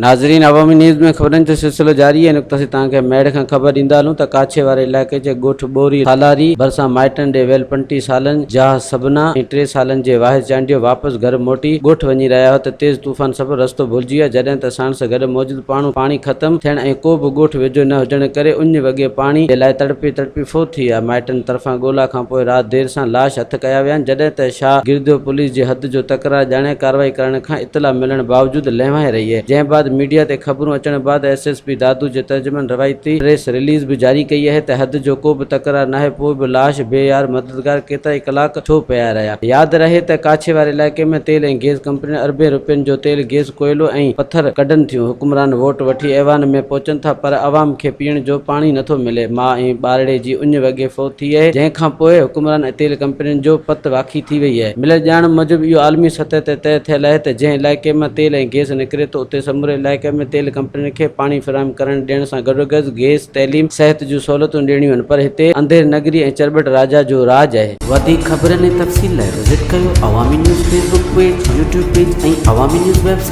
ناظرين عوامي نيوز ۾ خبرن جو سلسلو جاري آهي نقطه سي توهان کي ميڙ کان خبر ڏيندا هلون ته ڪاڇي واري علائقي جي ڳوٺ ٻوري سالاري ڀرسان مائٽن ڏي ويل 35 سالن جاه سبنا ۽ ٽي سالن جي واحد چانڊيو واپس گهر موٽي ڳوٺ وڃي رهيا هئا ته تيز طوفان سبب رستو ڀلجي ويا جڏهن ته ساڻس گڏ موجود پاڻو پاڻي ختم ٿيڻ ۽ ڪو به ڳوٺ ويجهو نه هجڻ ڪري اڃ وڳي پاڻي جي لاء تڙپي تڙپي فوت ٿي ويا مائٽن طرفان ڳولا کانپوء رات دير سان لاش هٿ ڪيا ويا آهن جڏهن ته شاهه گرديو پوليس جي حد جو تڪرار ڄاڻائي ڪارروائي ڪرڻ کان اطلاع ملڻ باوجود لهوائي رهي آهي جنهن بعد ميڊيا تي خبرون اچڻ بعد ايس ايس پي دادو جي ترجمان روايتي پريس رليز به جاري ڪئي آهي ته حد جو ڪو به تڪرار ناهي پوء به لاش بي يار مددگار ڪيترائي ڪلاڪ ڇو پيا رهيا. ياد رهي ته ڪاڇي واري علائقي ۾ تيل ۽ گيس ڪمپنيون اربين روپين جو تيل گيس ڪوئلو ۽ پٿر ڪڍن ٿيون، حڪمران ووٽ وٺي ايوان ۾ پهچن ٿا پر عوام کي پيئڻ جو پاڻي نٿو ملي، ماء ۽ ٻارڙي جي اڃ وڳي فوت ٿي اهي، جنهن کان پوء حڪمران ۽ تيل ڪمپنين جو پت واکي ٿي وئي اهي. مليل ڄاڻ موجب اهو عالمي سطح تي طئي ٿيل اهي ته جنهن علائقي مان تيل ۽ گيس نڪري ٿو اتي سموري علائقي ۾ تيل ڪمپنين کي پاڻي فراهم ڪرڻ ڏيڻ سان گڏوگڏ گيس، تعليم، صحت جون سهولتون ڏيڻيون آهن پر هتي انڌير نگري ۽ چرٻٽ راجا جو راڄ اهي. وڌيڪ خبرن ۽ تفصيل لاء وزٽ ڪيو Awami news Facebook page, YouTube page ۽ Awami news website.